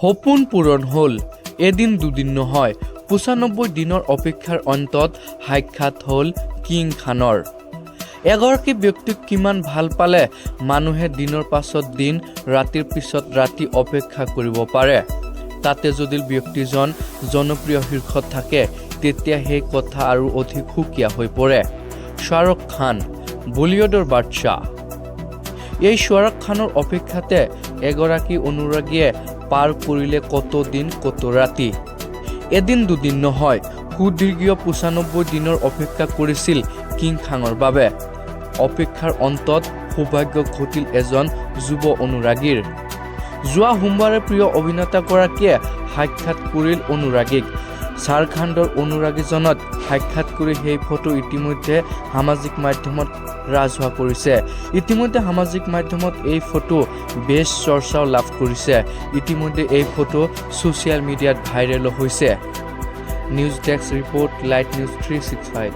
সপোন পূৰণ হ'ল। এদিন দুদিন নহয়, 95 দিনৰ অপেক্ষাৰ অন্তত সাক্ষাৎ হ'ল কিং খানৰ। এগৰাকী ব্যক্তিক কিমান ভাল পালে মানুহে দিনৰ পাছত দিন, ৰাতিৰ পিছত ৰাতি অপেক্ষা কৰিব পাৰে। তাতে যদি ব্যক্তিজন জনপ্ৰিয় শীৰ্ষত থাকে, তেতিয়া সেই কথা আৰু অধিক সুকীয়া হৈ পৰে। শ্বাহৰুখ খান বলিউডৰ বাদশ্বাহ। এই শ্বাহৰুখ খানৰ অপেক্ষাতে এগৰাকী অনুৰাগীয়ে পাৰ কৰিলে কত দিন, কত ৰাতি। এদিন দুদিন নহয়, সুদীৰ্ঘ 95 দিনৰ অপেক্ষা কৰিছিল কিং খানৰ বাবে। অপেক্ষাৰ অন্তত সৌভাগ্য ঘটিল এজন যুৱ অনুৰাগীৰ। যোৱা সোমবাৰে প্ৰিয় অভিনেতাগৰাকীয়ে সাক্ষাৎ কৰিল অনুৰাগীক। ঝাৰখণ্ডৰ অনুৰাগীজনক সাক্ষাৎ কৰি সেই ফটো ইতিমধ্যে সামাজিক মাধ্যমত ৰাজহুৱা কৰিছে। ইতিমধ্যে সামাজিক মাধ্যমত এই ফটো বেছ চৰ্চাও লাভ কৰিছে। ইতিমধ্যে এই ফটো ছ'চিয়েল মিডিয়াত ভাইৰেলো হৈছে। News desk report, Light News 365.